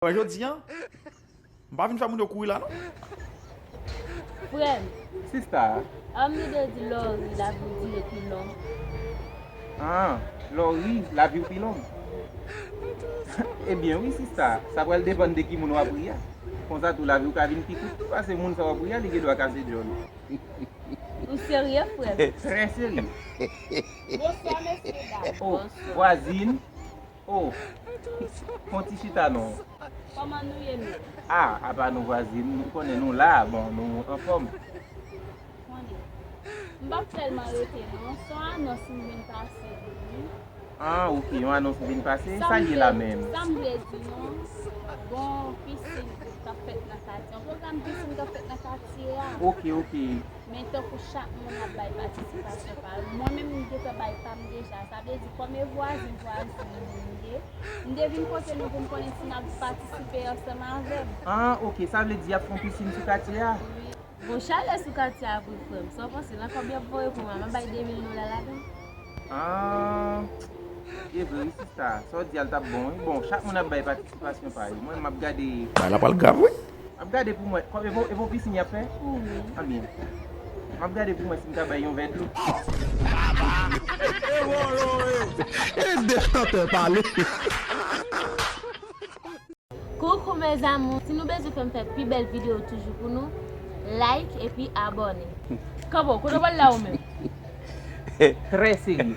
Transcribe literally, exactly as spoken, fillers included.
Mwen jodi a, m pa vin fè moun yo kouri la non. Frè m, Sista, ann nou de di lòri lavi w dire pi long. Ah, lè w ri, lavi w pi long. Ebyen wi sista, sa pral depann de ki moun w ap ri a. Konsa tou lavi w ka vin pi kout tou, paske moun sa w ap ri a, li gen dwa kase djòl ou. Ou serye, frè m? Trè serye. Bonswa, mesye dam. Oh, vwazin. Oh, fon ti chita non. Kòman nou ye menm? Ah, apa nou vwazin, nou konnen nou la, bon, nou anfòm. Konnen. M p ap tèlman rete non. Se yon anons m vin pase wi. Ah, ok, yon anons vin pase, sa l ye la menm? Sa m vle di non, gon pisin k ap fèt nan katye. Yon pwogram pisin k ap fèt nan katye a. Ok, ok. Men tankou chak moun ap bay patisipasyon pa yo. Mwen menm m gentan bay pa m deja. Sa vle di kòm e vwazin vwazin nou ye, m te vin kote nou pou m konnen si n ap patisipe ansanm avè m. Ah, ok, sa vle di y ap fè yon pisin sou katye a? Wi. Bon, chalè sou katye a vre frè m. Sa w panse? Nan kòb y ap voye pou mwen, m ap bay de mil dola ladan l? Ah, e vre wi sista, sa w di a l t ap bon wi. Bon, chak moun ap bay patisipasyon pa yo. Mwen m ap gade. Bagay la pral grav wi. M ap gade pou mwen. Kòm e bon, e bon pisin y ap fè? Anbyen. M ap gade pou mwen si m ka bay yon vè dlo. E de chantè pale. Coucou mes amours, si nou bezwen fè m fè pi bèl videyo toujou pou nou, like epi abòne. Kanpo, kote w pral la ou menm? Trè serye.